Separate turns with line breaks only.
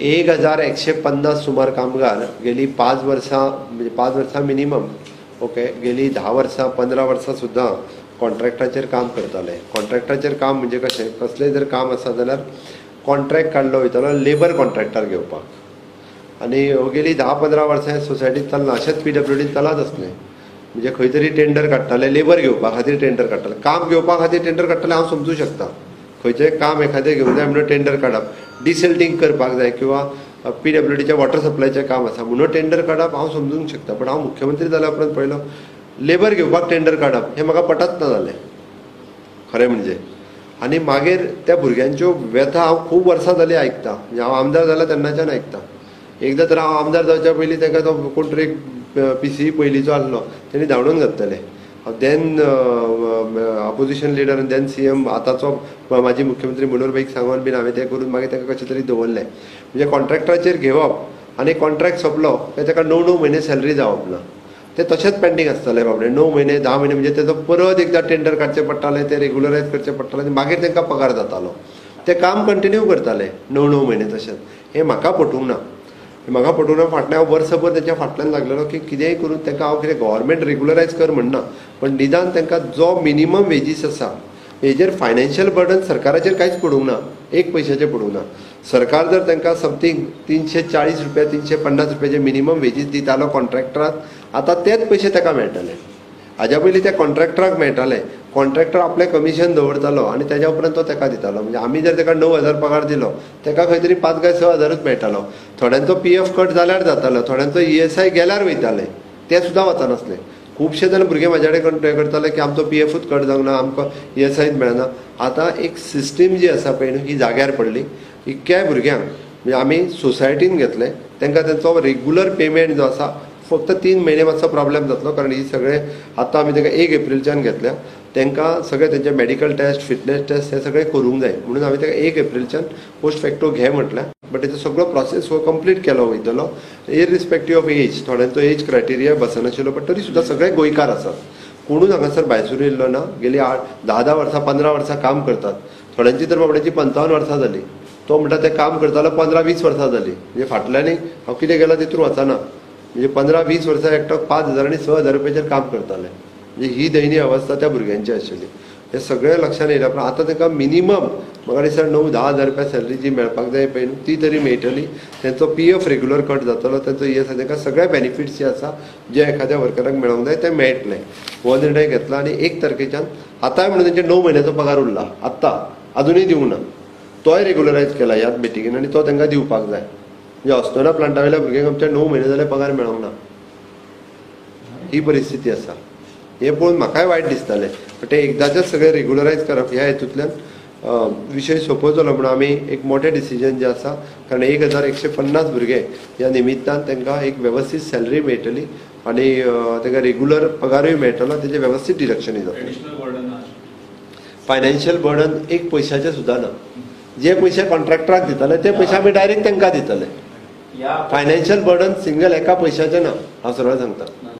1150 सुमार कामगार गेली 5 वर्सां, म्हणजे 5 वर्सां मिनिमम, ओके, गेली 10 वर्सां 15 वर्सां सुद्दां कॉन्ट्रॅक्टाचेर काम करताले. कॉन्ट्रॅक्टाचेर काम म्हणजे कशें, कसलें जर काम आसा जाल्यार कॉन्ट्रॅक्ट काडलो वयतालो लेबर कॉन्ट्रॅक्टार घेवपाक. आनी गेली 10-15 वर्सां सोसायटीत चल्लां, अशेंच पीडब्ल्यूडीन चलत आसलें. म्हणजे खंय तरी टेंडर काडटाले, लेबर घेवपा खातीर टेंडर काडटाले, काम घेवपा खातीर टेंडर काडटाले. हांव समजूं शकता खंयचें काम एखादें घेवंक जाय म्हणून टेंडर काडप, डिसिल्टींग करपाक जाय किंवा पीडब्ल्यूडीच्या वॉटर सप्लायचें काम आसा म्हणून टेंडर काडप हांव समजूंक शकता. पण हांव मुख्यमंत्री जाल्या उपरांत पळयलो लेबर घेवपाक टेंडर काडप हें म्हाका पटत ना जालें खरें म्हणजे. आनी मागीर त्या भुरग्यांच्यो व्यथा हांव खूब वर्सां जालीं आयकतां. म्हणजे हांव आमदार जाला तेन्नाच्यान आयकतां. एकदां तर हांव आमदार जावच्या पयलीं ताका तो कोण तरी एक पीसी पयलींचो आसलो, तेणी धांवडून घातलेले. Then opposition leader आनी then CM आतांचो माजी मुख्यमंत्री मनोहर भाईक सांगून बीन हांवें तें करून मागीर ताका कशें तरी दवरलें. म्हणजे कॉन्ट्रॅक्टाचेर घेवप आनी कॉन्ट्रॅक्ट सोंपलो काय ताका 9-9 म्हयने सॅलरी जावप ना, ते तशेंच पेंडींग आसताले बाबडे 9 म्हयने 10 म्हयने. म्हणजे तेजो परत एकदां टेंडर काडचें पडटालें, तें रेगुलरायज करचें पडटालें आनी मागीर तांकां पगार जातालो. ते काम कंटिन्यू करताले 9-9 म्हयने तशेंच. हें म्हाका पटूंक ना, म्हाका पटूंक ना. फाटल्यान हांव वर्सभर तेंच्या फाटल्यान लागलेलो की कितेंय करून तांकां हांव कितें गव्हर्मेंट रेगुलरायज कर म्हणना, पण निदान तांकां जो मिनिमम वेजीस आसा हेजेर फायनान्शियल बर्डन सरकाराचेर कांयच पडूंक ना, एक पयशाचेर पडूंक ना. सरकार जर तांकां समथींग 340 रुपया 350 रुपयाचे मिनिमम वेजीस दितालो कॉन्ट्रॅक्टराक, आतां तेच पयशे ताका मेळटले. हाज्या पयलीं त्या कॉन्ट्रॅक्टराक मेळटाले, कॉन्ट्रॅक्टर आपलें कमिशन दवरतालो आनी तेज्या उपरांत तो ताका दितालो. म्हणजे आमी जर ताका 9,000 पगार दिलो, ताका खंय तरी 5 काय 6 हजारूच मेळटालो. थोड्यांचो पीएफ कट जाल्यार जातालो, थोड्यांचो ईएसआय गेल्यार वयताले, ते सुद्दां वचनासले. खुबशे जाण भुरगे म्हाज्या कडेन हें करताले की आमचो पीएफूच कट जावंक ना, आमकां ईएसआयच मेळना. आतां एक सिस्टीम जी आसा पळय न्हू ही जाग्यार पडली. इतक्याय भुरग्यांक म्हणजे आमी सोसायटीन घेतले, तांकां तेंचो रेगुलर पेमेंट जो आसा फक्त 3 म्हयने मातसो प्रॉब्लेम जातलो, कारण ही सगळे आतां आमी तांकां 1 एप्रिलच्यान घेतल्या. तांकां सगळे तेंचे मेडिकल टेस्ट, फिटनेस टेस्ट हे सगळे करूंक जाय म्हणून आमी तांकां 1 एप्रिलच्यान पोस्ट फॅक्टो घे म्हटलें. बट तेजो सगळो प्रोसेस हो कंप्लीट केलो वयतलो इरिस्पेक्टीव ऑफ एज. थोड्यांचो एज क्रायटेरिया बसनाशिल्लो, बट तरी सुद्दां सगळे गोंयकार आसात, कोणूच हांगासर भायसूर येयल्लो ना. गेली 8-10 वर्सां 15 वर्सां काम करतात. थोड्यांची तर बाबड्यांची 55 वर्सां जाली, तो म्हणटा ते काम करतालो 15-20 वर्सां जाली. म्हणजे फाटल्यानूय हांव कितें केलां तितून वचना. म्हणजे 15-20 वर्सां एकटो 5,000 आनी 6,000 रुपयाचेर काम करताले. म्हणजे ही दयनीय अवस्था त्या भुरग्यांची आशिल्ली. हे सगळें लक्षांत येयल्या उपरांत आतां तांकां मिनिमम म्हाका दिसता 9-10 हजार रुपया सॅलरी जी मेळपाक जाय पळय न्हू ती तरी मेळटली. तेंचो पीएफ रेगुलर कट जातलो, तेंचो ईएसआय, तांकां सगळे बेनिफिट्स जे आसा जे एखाद्या वर्कराक मेळोंक जाय ते मेळटले. हो निर्णय घेतला आनी 1 तारखेच्यान आतांय म्हणून तेंचे 9 म्हयन्याचो पगार उरला, आत्तां आजुनूय दिवंक ना, तोय रेगुलरायज केला ह्याच मिटिंगेन आनी तो तांकां दिवपाक जाय. म्हणजे अस्नोडा प्लांटा वयल्या भुरग्यांक आमच्या 9 म्हयने जाल्यार पगार मेळोंक ना, ही परिस्थिती आसा. हें पळोवन म्हाकाय वायट दिसतालें, बट ते एकदांचेच सगळें रेगुलरायज करप ह्या हेतूंतल्यान विशय सोंपो जालो म्हणून आमी एक मोठें डिसिजन जें आसा, कारण 1150 भुरगे ह्या निमित्तान तांकां एक वेवस्थीत सॅलरी मेळटली आनी तांकां रेगुलर पगारूय मेळटलो, तेजें वेवस्थीत डिडक्शनूय जातलें. फायनान्शियल बर्डन एक पयशाचें सुद्दां ना. जे पयशे कॉन्ट्रॅक्टराक दिताले ते पयशे आमी डायरेक्ट तांकां दितले. फायनान्शियल बर्डन सिंगल एका पयशाचें ना, हांव सरळ सांगता.